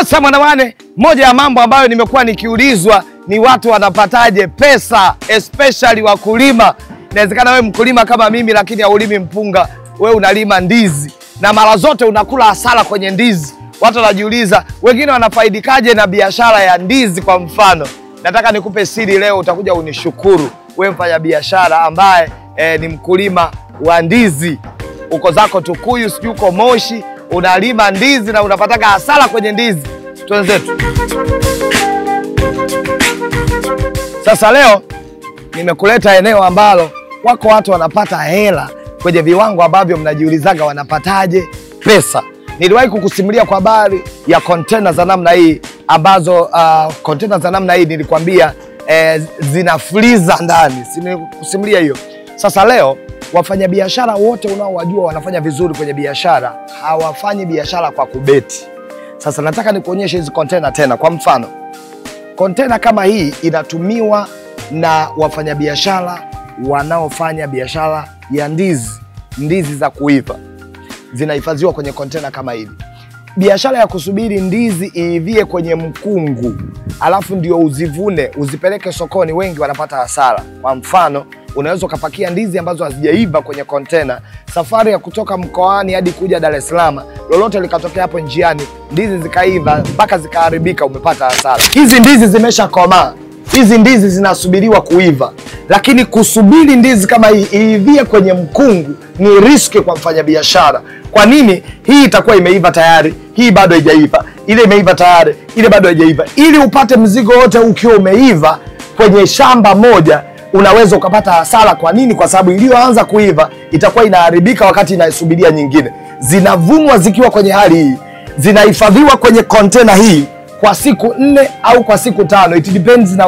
Sasa mwanawane, moja ya mambo ambayo nimekuwa nikiulizwa ni watu wanapataje pesa, especially wakulima. Inawezekana wewe mkulima kama mimi, lakini haulimi mpunga, wewe unalima ndizi na mara zote unakula hasara kwenye ndizi. Watu wanajiuliza wengine wanafaidikaje na biashara ya ndizi kwa mfano. Nataka nikupe siri leo, utakuja unishukuru. Wewe mfanya biashara ambaye ni mkulima wa ndizi, uko zako Tukuyu, sijui uko Moshi, unalima ndizi na unapataka hasara kwenye ndizi. Twenzetu. Sasa leo nimekuleta eneo ambalo wako watu wanapata hela kwenye viwango ambavyo mnajiulizaga wanapataje pesa. Niliwahi kukusimulia kwa habari ya container za namna hii ambazo container za namna hii nilikwambia zina freezer ndani. Si nilikusimulia hiyo? Sasa leo wafanyabiashara wote unaowajua wanafanya vizuri kwenye biashara hawafanyi biashara kwa kubeti. Sasa nataka nikuonyeshe hizi container tena. Kwa mfano, container kama hii inatumiwa na wafanyabiashara wanaofanya biashara ya ndizi, ndizi za kuiva zinahifadhiwa kwenye container kama hili. Biashara ya kusubiri ndizi iivie kwenye mkungu alafu ndio uzivune uzipeleke sokoni, wengi wanapata hasara. Kwa mfano, unaweza ukapakia ndizi ambazo hazijaiva kwenye container, safari ya kutoka mkoani hadi kuja Dar es Salaam, lolote likatokea hapo njiani, ndizi zikaiva mpaka zikaharibika, umepata hasara. Hizi ndizi zimeshakomaa, hizi ndizi zinasubiriwa kuiva, lakini kusubiri ndizi kama hii iivie kwenye mkungu ni riski kwa mfanyabiashara. Kwa nini? Hii itakuwa imeiva tayari, hii bado haijaiva, ile imeiva tayari, ile bado haijaiva. Ili upate mzigo wote ukiwa umeiva kwenye shamba moja, unaweza ukapata hasara. Kwa nini? Kwa sababu iliyoanza kuiva itakuwa inaharibika wakati inaisubiria nyingine. Zinavunwa zikiwa kwenye hali hii, zinahifadhiwa kwenye container hii kwa siku 4 au kwa siku 5. It depends na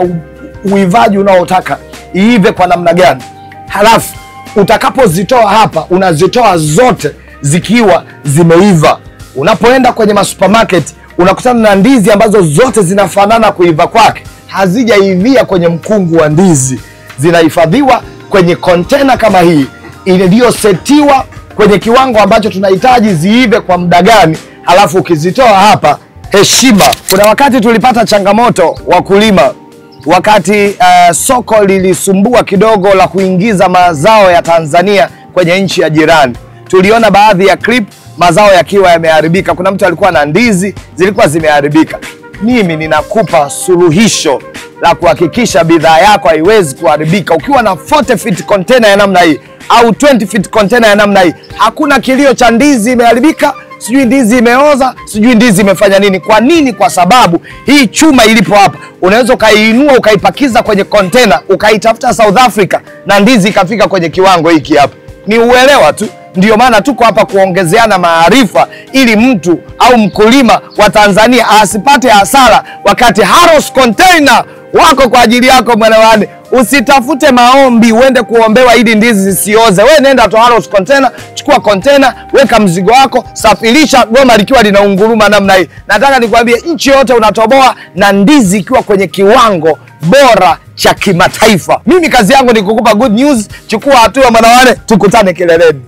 uivaji unaotaka iive kwa namna gani. Halafu utakapozitoa hapa, unazitoa zote zikiwa zimeiva. Unapoenda kwenye masupermarket unakutana na ndizi ambazo zote zinafanana kuiva kwake, hazijaivia kwenye mkungu wa ndizi. Zinahifadhiwa kwenye container kama hii iliyosetiwa kwenye kiwango ambacho tunahitaji ziive kwa muda gani. Halafu ukizitoa hapa, heshima. Kuna wakati tulipata changamoto wakulima, wakati soko lilisumbua kidogo la kuingiza mazao ya Tanzania kwenye nchi ya jirani. Tuliona baadhi ya clip mazao yakiwa yameharibika. Kuna mtu alikuwa na ndizi zilikuwa zimeharibika. Mimi ninakupa suluhisho la kuhakikisha bidhaa yako haiwezi kuharibika. Ukiwa na 40 feet container ya namna hii au 20 feet container ya namna hii, hakuna kilio cha ndizi imeharibika, sijui ndizi imeoza, sijui ndizi imefanya nini. Kwa nini? Kwa sababu hii chuma ilipo hapa, unaweza ukaiinua ukaipakiza kwenye container, ukaitafuta South Africa na ndizi ikafika kwenye kiwango hiki hapa. Ni uelewa tu. Ndio maana tuko hapa kuongezeana maarifa ili mtu au mkulima wa Tanzania asipate hasara wakati Haros Container wako kwa ajili yako mwanawane. Usitafute maombi uende kuombewa ili ndizi zisioze. Wewe nenda tu Haros Container, chukua container, weka mzigo wako, safirisha goma likiwa linaunguruma namna hii. Nataka nikwambie nchi yote unatoboa na ndizi ikiwa kwenye kiwango bora cha kimataifa. Mimi kazi yangu ni kukupa good news. Chukua hatua mwanawane, tukutane kileleni.